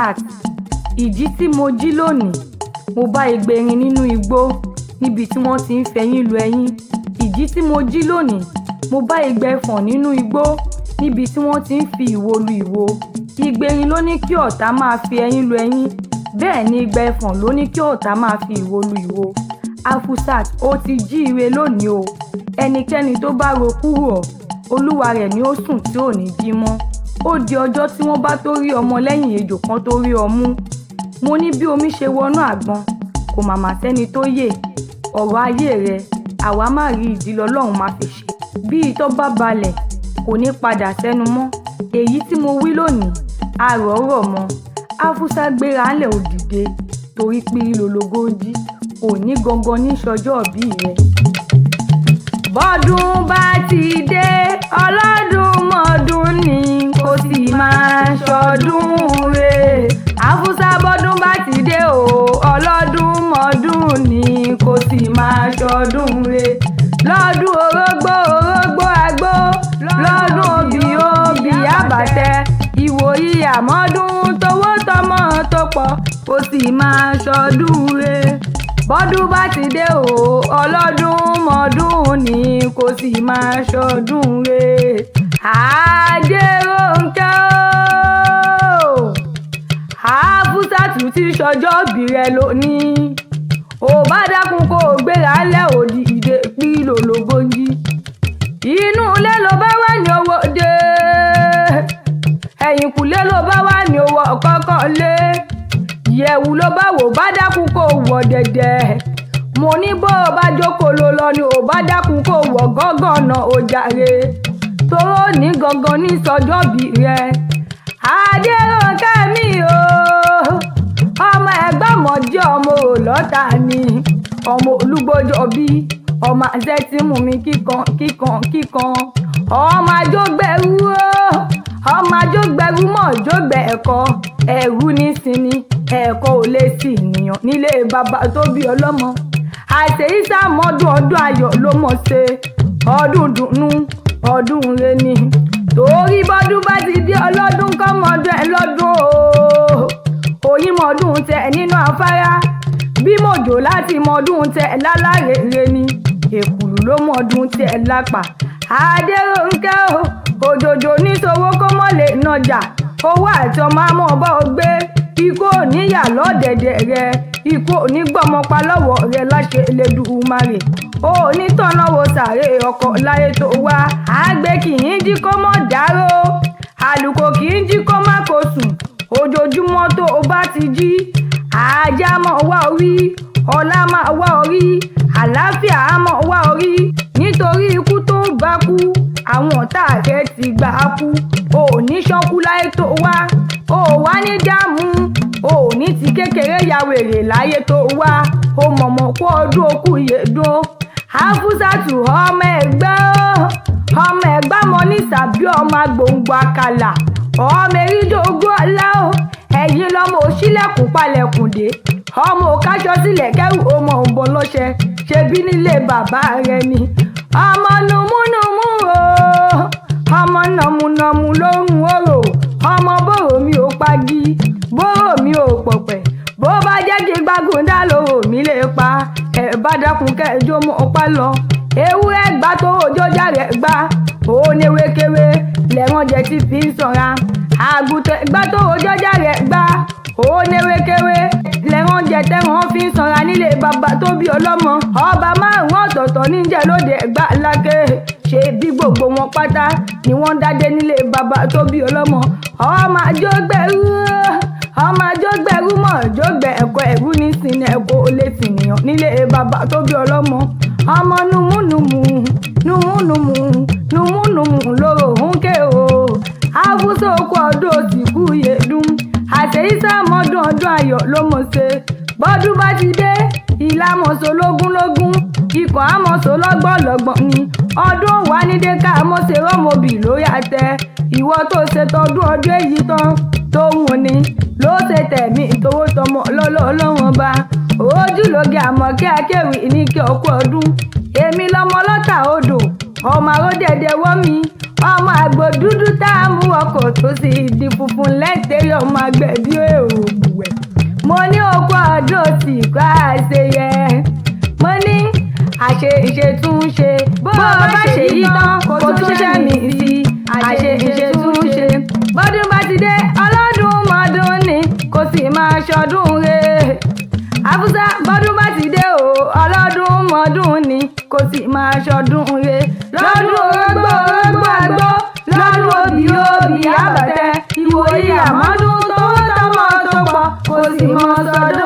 Afusat, ìjì tí mo jí lónìí, mo bá igbe erin nínú igbó níbi tí wọ́n ti ń fẹyín lu eyín. Ìjì tí mo jí lónìí, mo bá igbe ẹfọ̀n nínú igbó níbi tí wọ́n ti ń fi ìwo lu ìwo. Igbe erin ló ní kí ọ̀tá máa fi eyín lu eyín, bẹ́ẹ̀ ni igbe ẹfọ̀n ló ní kí ọ̀tá máa fi ìwo lu ìwo. Afusat, ó ti jí ire lónìí o. Ẹnikẹ́ni tó bá ro kúrò ọ́, olúwa rẹ̀ ni ó sùn tí ò ní jí mọ́. Ó di ọjọ́ tí wọ́n bá tó rí ọmọ lẹ́yìn ejò kan tó rí ọmú. Mo ní bí omi ṣe wọnú àgbọn, kò màmá sẹ́ni tó yè. Ọ̀rọ̀ ayé rẹ, àwa má rí ìdí lọ́lọ́run máa fi ṣe. Bí itọ́ bá balẹ̀, kò ní padà sẹ́nu mọ́. Èyí tí mo wí lónìí, arọ̀ rọ̀ mọ́. Afusa gbéra ńlẹ̀ ó dìde, torí pírí lolongo ń jí. Òní gangan ní sọjọ́ ìbí rẹ. Bọ́dún bá ti dé, ọlọ́dún mọ́dún ni kò sì máa ṣọdún re. Afusa bọ́dún bá ti dé o, ọlọ́dún mọ́dún ni kò sì máa ṣọdún re. Lọ́dún orógbó orógbó àgbó, lọ́dún obì obì àbàtẹ, ìwòyí àmọ́dún tówó tọmọ tó pọ̀ kò sì máa ṣọdún re. Bọ́dún bá ti dé o, ọlọ́dún mọ́dún ni kò sì máa ṣọdún re. Adérónkẹ́ o, Afusatu ti ṣọjọ́ ìbí rẹ lónìí. Ò bá dákun kó o gbéra ńlẹ̀ òdì ìdè pílò lógójì. Inú ilé ló bá wà ní owó dé. Ẹ̀yìnkùlé ló bá wà ní owó kọ́kọ́ lé. Ìyẹ̀wù ló bá wò bá dákun kó o wọ̀ dẹ̀dẹ̀. Mo ní bó o bá jókòó ló lọ ni ò bá dákun kó o wọ̀ gángan náà ó jàre. Toró ní gangan ní sọjọ́ ìbí rẹ. Adérónkẹ́ mi o, ọmọ ẹ̀gbọ́n mọ̀jẹ́ ọmọ òlọ́ta ni, ọmọ olúgbòjọ bí, ọmọ àṣẹ tí mú mi kíkan kíkan kíkan. Ọmọ àjọgbẹ̀rú o, ọmọ àjọgbẹ̀rú mọ̀ jógbẹ̀ ẹ̀kọ́, ẹ̀rú ní sinmi, ẹ̀kọ́ ò lè sí ènìyàn nílé bàbá tó bí ọlọ́mọ. Àṣeyíṣà mọ́dún ọdún ayọ̀ ló mọ̀ ṣe, ọdún dùnnú, ọdún re ni. Torí bọ́dún bá ti dé ọlọ́dún kọ́ mọ́dún ẹ lọ́dún o. Oyin mọ́dún tẹ nínú afárá, bí mòjò láti mọ́dún tẹ lálárèrè ni. Èkùlù ló mọ́dún tẹ lápá. Adérónkẹ́ o, òjòjò níṣòwò kó mọ́ lè nàjà. Owó àti ọmọ á mọ̀ bọ́ ọ gbé. Ikú ò ní yà lọ́dẹ̀dẹ̀ rẹ. Ikú ò ní gbọ́mọpa lọ́wọ́ rẹ láṣẹ Elédùmarè. O ò ní tọ́nà wo sàré ọkọ̀ láyé tó wá. Àgbẹ̀ kì í jí kó mọ̀ dárò. Àlùkò kì í jí kó má kó sùn. Ojoojúmọ́ tó o bá ti jí, ajá máa wá orí, ọlá máa wá orí, àlàáfíà á máa wá orí. Nítorí ikú tó bá kú, àwọn ọ̀tá rẹ ti gbà á kú. O ò ní ṣánkú láyé tó wá. O ò wá ní dààmú. O ò ní ti kékeré ya wèrè láyé tó wá. O mọ̀mọ́ kó ọdún okú ìyèdún. Afusatu ọmọ ẹ̀gbẹ́ o, ọmọ ẹ̀gbá mọ ní sàbí ọmọ agbòǹgbò àkàlà, ọmọ erídógún ọlá o. Ẹ̀yin lọmọ òṣìlẹ̀kùn palẹ̀kùn dé. Ọmọ òkáṣọ sílẹ̀ kẹ́rù ọmọ òǹbọ̀ lọ́ṣẹ. Ṣebí nílé bàbá rẹ ni. Ọmọ nùmúnùmú o, ọmọ nàmúnàmú lóhùn orò. Ọmọ bòrò mi ò pagi, bòrò mi ò pọ̀pẹ̀. Bó bá jẹ́ kí gbágùndá lòrò mi lè pa. Ẹ bá dákun kẹjọ mọ́ ọpá lọ. Ewúrẹ́ gbá tó òjòjà rẹ̀ gbá. Ó ní ewékewé lẹ́wọ̀n jẹ tí fi ń sanra. Àgùntàn gbá tó òjòjà rẹ̀ gbá. Ó ní ewékewé lẹ́wọ̀n jẹ tẹ́wọ̀n fi ń sanra nílé bàbá tó bí ọlọ́mọ. Ọba márùn-ún ọ̀tọ̀ọ̀tọ̀ níjẹ̀ lóde Ẹ̀gbá Aláké. Ṣé bí gbogbo wọn pátá ni wọ́n ń dádé nílé bàbá tó bí ọlọ́mọ. Ọmọ àjọgbẹ̀rú, ọmọ àjọgbẹ̀rú mọ̀ jógbẹ̀ ẹ̀kọ́ ẹ̀rú ní sinmi ẹ̀kọ́ olè tìǹyàn nílé bàbá tó bí ọlọ́mọ. Ọmọ nùmúnùmù, nùmúnùmù, nùmúnùmù lóró ń ké o. Afusa okú ọdún òsìkú yèdùn. Àṣeyíṣà mọ́dún ọdún ayọ̀ ló mọ̀ ṣe. Bọ́dún bá ti dé, ìlà mọ̀ṣọ́ lógúnlógún, ikọ̀ àmọ̀ṣọ́ lọ́gbọ̀nlọ́gbọ̀n ni. Ọdún wà ní dé ká mọ̀ ṣe rọ́mọbì lórí àtẹ. Ìwọ tó ṣe tọdún ọdún èyí tán tó wù ní ló ṣe tẹ̀mí tówó tọmọ lọ́lọ́ ọlọ́wọ́n bá. Ojúlóge Àmọ̀kẹ́ Akéwì ní kí ọkú ọdún. Èmi lọmọ ọlọ́tà odò, ọmọ àròdẹ̀dẹ̀ wọ́ mi, Ọmọ àgbò dúdú tá a mú ọkọ̀ tó sì di funfun lẹ́tẹ̀rí, ọmọ àgbẹ̀ bí òògùn. Mo ní okú ọdún òsì kó àṣeyẹ. Mo ní àṣe ìṣètúnṣe, bó o bá ṣe yí tán kó tún ṣiṣẹ́ mi sí àṣe ìṣètúnṣe. Bọ́dún bá ti dé, ọlọ́dún mọ́dún ni kò sì máa ṣọdún re. Àfúsá, bọ́dún bá ti dé o, ọlọ́dún mọ́dún ni kò sì máa ṣọdún re. Lọ́dún orógbó, orógbó àgbó, lọ́dún obì, obì àbàtẹ, ìwòyí àmọ́dún tó tọmọ tó pọ̀ kò sì mọ sọdún.